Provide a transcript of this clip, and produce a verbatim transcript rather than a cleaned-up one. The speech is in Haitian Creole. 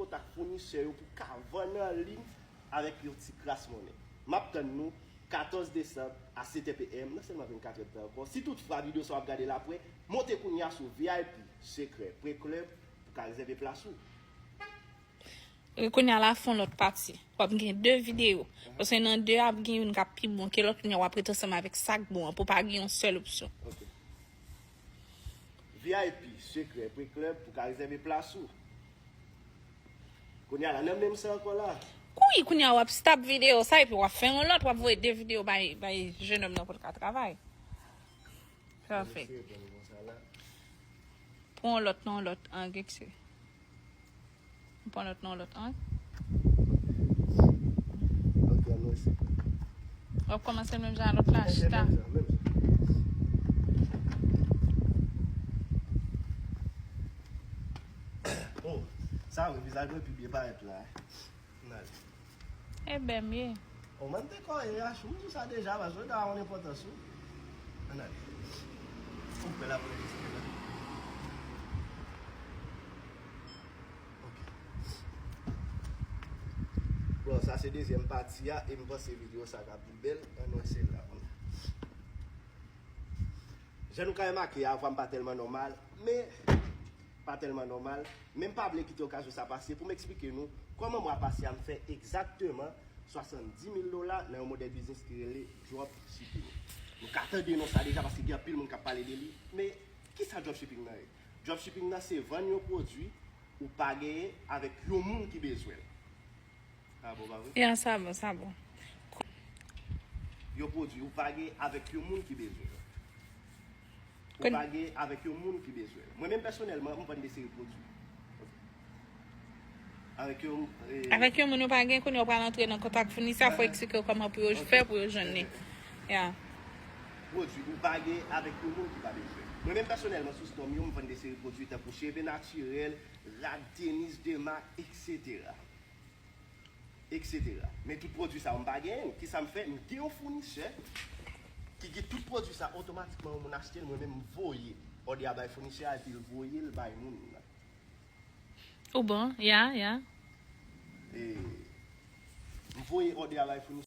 kontak founisè yo pou ka vann an liy avèk yon ti kras monnen. M ap tann nou katòz desanm a sèt è p m nan sèlman vennkat èdtan ankò. Si toutfwa videyo sa w ap gade l apre, monte kounye a sou V I P Sekrè Pre Club pou ka rezève plas ou. E kounye a la fè yon lòt pati. W ap gen de videyo. Paske nan de a ap gen youn k ap pi bon ke lòt, kounye a w ap ret ansanm avèk sa k bon an pou pa gen yon sèl opsyon. Ok. V I P Sekrè Pre Club pou ka rezève plas ou. Kounye a la, nan menm sa ankò la. Kouri kounye a w ap stop videyo sa epi w ap fè yon lòt, w ap voye de videyo bay, bay jenòm nan pou l ka travay. Perfect. Pran yon lòt nan yon lòt ang, ekse. Pran lòt nan yon lòt ang. Ok, nou isi. W ap kòmanse menm jan a lòt la, chita. Oh, sa vre, vizaj mwen pi byen parèt la. Ann ale. E bèm ye. O, mwen m te kòrèk, Yachou, m di w sa deja, paske w ta yon enpòtans ou. Ann ale. Ou kwè l ap anrejistre la? Ok. Bon, sa se dezyèm pati a, e m panse videyo sa ka pi bèl. Ann wè sèl la. Jan nou ka remake a, vwa m pa tèlman nòmal, men pa tèlman nòmal, men m pa vle kite okazyon sa pase pou m eksplike nou kòman mwa pase a m fè egzakteman swasanndis mil dola nan yon modèl biznis ki rele dropshipping. Nou ka tande non sa deja paske gen anpil moun k ap pale de li, men kisa dropshipping nan ye? Dropshipping nan se vann yon pwodui ou pa genyen avèk yon moun ki bezwen l. Sa bon, pa vre? Ya, sa bon, sa bon. Yon pwodui ou pa gen avèk yon moun ki bezwen l. Ou pa gen avèk yon moun ki bezwen l. Mwen menm pèsonèlman, m vann de seri pwodui. Avèk yon eh, Avèk yon moun ou pa gen, kounye a ou pral antre nan kontak founisè a, fò eksplike yo kòman pou yo fè pou yo jwenn li. Ya. Pwodui ou pa gen avèk yon moun ki pa bezwen. Mwen menm pèsonèlman, sou Storm yo, m vann de seri pwodui tankou cheve natirèl, rad, tenis, dema, eksetera. Eksetera. Men tout pwodui sa yo m pa genyen. Kisa m fè? M gen yon founisè ki gen tout pwodui sa, otomatikman yon moun achte l, mwen menm m voye òdè a bay founisè a epi l voye l bay moun nan. Ou bon, ya, ya. E, m voye òdè a bay founisè.